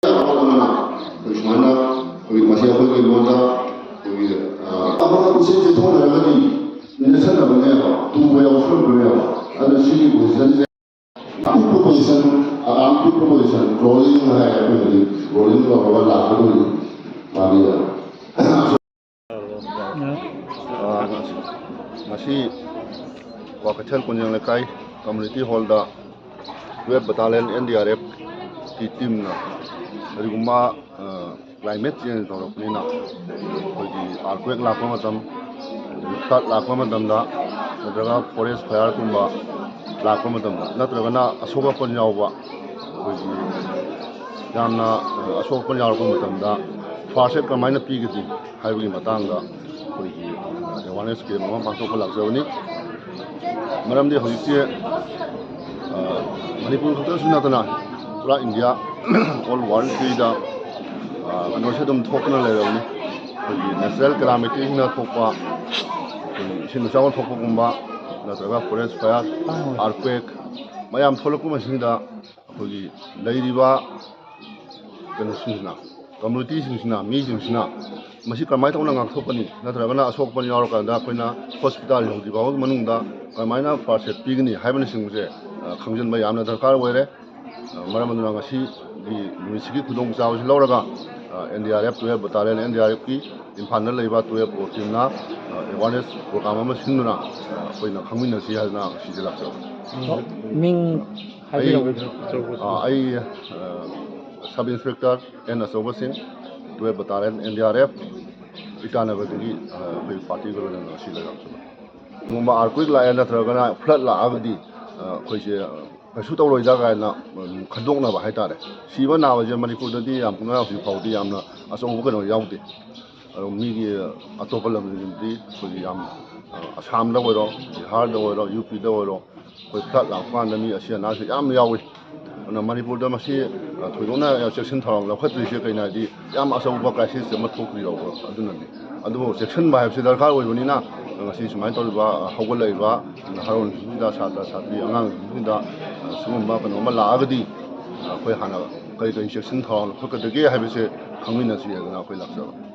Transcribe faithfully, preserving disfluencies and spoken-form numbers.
ꯑꯩꯈꯣꯏ ꯁꯨꯃꯥꯏꯅ ꯑꯩꯈꯣꯏꯒꯤ ꯃꯁꯤ ꯑꯩꯈꯣꯏꯒꯤ ꯂꯣꯟꯗ ꯑꯩꯈꯣꯏꯒꯤ, ꯑ, ꯑꯃꯒ ꯄꯨꯟꯁꯤꯟꯁꯦ ꯊꯣꯛꯅꯔꯒꯗꯤ ꯅꯦꯠꯁꯟꯅꯕꯅꯦꯕ, ꯇꯨꯕ ꯌꯥꯎꯁꯜꯂꯛꯄꯅꯦꯕ꯫ ꯑꯗꯨꯅ ꯁꯤꯒꯤ ꯄꯣꯖꯤꯁꯟꯁꯦ ꯑꯄꯤꯛꯄ ꯄꯣꯖꯤꯁꯟ, ꯑ, ꯑꯄꯤꯛꯄ ꯄꯣꯖꯤꯁꯟ, ꯗ꯭ꯔꯣꯌꯤꯡ ꯍꯥꯏ, ꯑꯩꯈꯣꯏꯅꯗꯤ ꯗ꯭ꯔꯣꯌꯤꯡ ꯇꯧꯔꯒ ꯂꯥꯛꯀꯗꯣꯏꯅꯤ꯫ ꯃꯥꯅꯤ꯫ ꯑ, ꯉꯁꯤ ꯀ꯭ꯋꯥꯀꯩꯊꯦꯜ ꯀꯣꯟꯖꯦꯡ ꯂꯩꯀꯥꯏ ꯀꯝꯃ꯭ꯌꯨꯅꯤꯇꯤ ꯍꯣꯜꯗ ꯇꯨꯌꯦꯜꯐ ꯕꯇꯥꯂꯤꯌꯟ ꯑꯦꯟ ꯗꯤ ꯑꯥꯔ ꯑꯦꯐꯀꯤ ꯇꯤꯝꯅ ꯀꯔꯤꯒꯨꯝꯕ, ꯑ, ꯀ꯭ꯂꯥꯏꯃꯦꯠ ꯆꯦꯟꯖ ꯇꯧꯔꯛꯄꯅꯤꯅ ꯑꯩꯈꯣꯏꯒꯤ ꯑꯥꯔꯊꯀ꯭ꯋꯦꯛ ꯂꯥꯛꯄ ꯃꯇꯝ, ꯐ꯭ꯂꯠ ꯂꯥꯛꯄ ꯃꯇꯝꯗ, ꯅꯠꯇ꯭ꯔꯒ ꯐꯣꯔꯦꯁ ꯐꯥꯌꯔꯒꯨꯝꯕ ꯂꯥꯛꯄ ꯃꯇꯝꯗ, ꯅꯠꯇ꯭ꯔꯒꯅ ꯑꯁꯣꯛ ꯑꯄꯟ ꯌꯥꯎꯕ, ꯑꯩꯈꯣꯏꯒꯤ ꯌꯥꯝꯅ, ꯑ, ꯑꯁꯣꯛ ꯑꯄꯟ ꯌꯥꯎꯔꯛꯄ ꯃꯇꯝꯗ ꯐꯥꯔꯁ ꯑꯦꯗ ꯀꯃꯥꯏꯅ ꯄꯤꯒꯗꯤ ꯍꯥꯏꯕꯒꯤ ꯃꯇꯥꯡꯗ ꯑꯩꯈꯣꯏꯒꯤ, ꯑ, ꯑꯦꯋꯥꯔꯅꯦꯁ ꯀꯦꯝ ꯑꯃ ꯄꯥꯡꯊꯣꯛꯄ ꯂꯥꯛꯆꯕꯅꯤ꯫ ꯃꯔꯝꯗꯤ ꯍꯧꯖꯤꯛꯁꯦ, ꯑ, ꯃꯅꯤꯄꯨꯔ ꯈꯛꯇꯁꯨ ꯅꯠꯇꯅ ꯄꯨꯔꯥ ꯏꯟꯗꯤꯌꯥ ꯑꯣꯜ ꯋꯥꯔꯜꯁꯤꯗ, ꯑ, ꯀꯩꯅꯣꯁꯦ ꯑꯗꯨꯝ ꯊꯣꯛꯇꯨꯅ ꯂꯩꯔꯕꯅꯤ꯫ ꯑꯩꯈꯣꯏꯒꯤ ꯅꯦꯆꯔꯦꯜ ꯀꯦꯂꯥꯃꯤꯇꯤꯁꯤꯅ ꯊꯣꯛꯄ, ꯑꯩꯈꯣꯏꯒꯤ ꯏꯁꯤꯡ ꯏꯆꯥꯎꯅ ꯊꯣꯛꯄꯒꯨꯝꯕ, ꯅꯠꯇ꯭ꯔꯒ ꯐꯣꯔꯦꯁ ꯐꯥꯌꯔ, ꯑꯥꯔꯊꯀ꯭ꯋꯦꯛ ꯃꯌꯥꯝ ꯊꯣꯛꯂꯛꯄ ꯃꯁꯤꯗ ꯑꯩꯈꯣꯏꯒꯤ ꯂꯩꯔꯤꯕ ꯀꯩꯅꯣꯁꯤꯡꯁꯤꯅ, ꯀꯝꯃ꯭ꯌꯨꯅꯤꯇꯤꯁꯤꯡꯁꯤꯅ, ꯃꯤꯁꯤꯡꯁꯤꯅ ꯃꯁꯤ ꯀꯃꯥꯏꯅ ꯇꯧꯅ ꯉꯥꯛꯊꯣꯛꯀꯅꯤ, ꯅꯠꯇ꯭ꯔꯒꯅ ꯑꯁꯣꯛ ꯑꯄꯟ ꯌꯥꯎꯔꯀꯥꯟꯗ ꯑꯩꯈꯣꯏꯅ ꯍꯣꯁꯄꯤꯇꯥꯜ ꯌꯧꯗ꯭ꯔꯤ ꯐꯥꯎꯕꯒꯤ ꯃꯅꯨꯡꯗ ꯀꯃꯥꯏꯅ ꯐꯥꯔꯁ ꯑꯦꯗ ꯄꯤꯒꯅꯤ ꯍꯥꯏꯕꯅꯆꯤꯡꯕꯁꯦ, ꯑ, ꯈꯪꯖꯤꯟꯕ ꯌꯥꯝꯅ ꯗꯔꯀꯥꯔ ꯑꯣꯏꯔꯦ꯫ ꯑ, ꯃꯔꯝ ꯑꯗꯨꯅ ꯉꯁꯤꯒꯤ ꯅꯨꯃꯤꯠꯁꯤꯒꯤ ꯈꯨꯗꯣꯡꯆꯥꯕꯁꯤ ꯂꯧꯔꯒ, ꯑ, ꯑꯦꯟ ꯗꯤ ꯑꯥꯔ ꯑꯦꯐ, ꯇꯨꯌꯦꯜꯐ ꯕꯇꯥꯂꯤꯌꯟ ꯑꯦꯟ ꯗꯤ ꯑꯥꯔ ꯑꯦꯐꯀꯤ ꯏꯝꯐꯥꯜꯗ ꯂꯩꯕ ꯇꯨꯌꯦꯜꯐ ꯀꯣꯔ ꯇꯤꯝꯅ, ꯑ, ꯑꯦꯋꯥꯔꯅꯦꯁ ꯄ꯭ꯔꯣꯒ꯭ꯔꯥꯝ ꯑꯃ ꯁꯤꯟꯗꯨꯅ, ꯑ, ꯑꯩꯈꯣꯏꯅ ꯈꯪꯃꯤꯟꯅꯁꯤ ꯍꯥꯏꯗꯅ ꯁꯤꯗ ꯂꯥꯛꯆꯕꯅꯤ꯫ ꯃꯤꯡ ꯑꯩ, ꯍꯥꯏꯕꯤꯔꯝꯒꯗ꯭ꯔꯣ? ꯑ, ꯑꯩ, ꯑ, ꯁꯕ ꯏꯟꯁꯄꯦꯛꯇꯔ ꯑꯦꯟ ꯑꯆꯧꯕ ꯁꯤꯡ, ꯇꯨꯌꯦꯜꯐ ꯕꯇꯥꯂꯤꯌꯟ ꯑꯦꯟ ꯗꯤ ꯑꯥꯔ ꯑꯦꯐ, ꯏꯇꯥꯅꯒꯔꯗꯒꯤ, ꯑ, ꯑꯩꯈꯣꯏ ꯄꯥꯔꯇꯤꯒ ꯂꯣꯏꯅꯅ ꯁꯤꯗ ꯂꯥꯛꯆꯕꯅꯤ꯫ ꯀꯔꯤꯒꯨꯝꯕ ꯑꯥꯔꯊꯀ꯭ꯋꯦꯛ ꯂꯥꯛꯑꯦ ꯅꯠꯇ꯭ꯔꯒꯅ ꯐ꯭ꯂꯠ ꯂꯥꯛꯑꯒꯗꯤ, ꯑ, ꯑꯩꯈꯣꯏꯁꯦ, ꯑ, ꯀꯩꯁꯨ ꯇꯧꯔꯣꯏꯗ ꯀꯥꯏꯅ, ꯎꯝ, ꯈꯟꯗꯣꯛꯅꯕ ꯍꯥꯏꯇꯥꯔꯦ꯫ ꯁꯤꯕ ꯅꯥꯕꯁꯦ ꯃꯅꯤꯄꯨꯔꯗꯗꯤ ꯌꯥꯝ ꯀꯨꯞꯅ ꯍꯧꯖꯤꯛ ꯐꯥꯎꯗꯤ ꯌꯥꯝꯅ ꯑꯆꯧꯕ ꯀꯩꯅꯣ ꯌꯥꯎꯗꯦ꯫ ꯑꯗꯣ ꯃꯤꯒꯤ ꯑꯇꯣꯞꯄ ꯂꯝꯁꯤꯡꯗꯤ ꯑꯩꯈꯣꯏꯒꯤ ꯌꯥꯝ, ꯑ, ꯑꯁꯥꯝꯗ ꯑꯣꯏꯔꯣ, ꯕꯤꯍꯥꯔꯗ ꯑꯣꯏꯔꯣ, ꯌꯨ ꯄꯤꯗ ꯑꯣꯏꯔꯣ, ꯑꯩꯈꯣꯏ ꯐ꯭ꯂꯠ ꯂꯥꯛꯄ ꯀꯥꯟꯗ ꯃꯤ ꯑꯁꯤ ꯑꯅꯥꯁꯦ ꯌꯥꯝ ꯌꯥꯎꯏ꯫ ꯑꯗꯨꯅ ꯃꯅꯤꯄꯨꯔꯗ ꯃꯁꯤ, ꯑ, ꯊꯣꯏꯗꯣꯛꯅ ꯆꯦꯛꯁꯤꯟ ꯊꯧꯔꯥꯡ ꯂꯧꯈꯠꯇ꯭ꯔꯤꯁꯦ ꯀꯩꯅꯣ ꯍꯥꯏꯗꯤ ꯌꯥꯝ ꯑꯆꯧꯕ ꯀ꯭ꯔꯥꯏꯁꯤꯁ ꯑꯃ ꯊꯣꯛꯇ꯭ꯔꯤ ꯐꯥꯎꯕ꯫ ꯑꯗꯨꯅꯅꯤ꯫ ꯑꯗꯨꯕꯨ ꯆꯦꯛꯁꯤꯟꯕ ꯍꯥꯏꯕꯁꯤ ꯗꯔꯀꯥꯔ ꯑꯣꯏꯕꯅꯤꯅ ꯉꯁꯤ ꯁꯨꯃꯥꯏꯅ ꯇꯧꯔꯤꯕ, ꯑ, ꯍꯧꯒꯠꯂꯛꯏꯕ ꯅꯍꯥꯔꯣꯜꯁꯤꯡꯁꯤꯗ, ꯁꯥꯇ꯭ꯔ ꯁꯥꯇ꯭ꯔꯤ ꯑꯉꯥꯡꯁꯤꯡꯁꯤꯗ, ꯑ, ꯁꯤꯒꯨꯝꯕ ꯀꯩꯅꯣ ꯑꯃ ꯂꯥꯛꯑꯒꯗꯤ, ꯑ, ꯑꯩꯈꯣꯏ ꯍꯥꯟꯅ ꯀꯔꯤ ꯀꯔꯤ ꯆꯦꯛꯁꯤꯟ ꯊꯧꯔꯥꯡ ꯂꯧꯈꯠꯀꯗꯒꯦ ꯍꯥꯏꯕꯁꯦ ꯈꯪꯃꯤꯟꯅꯁꯤ ꯍꯥꯏꯗꯅ ꯑꯩꯈꯣꯏ ꯂꯥꯛꯆꯕ꯫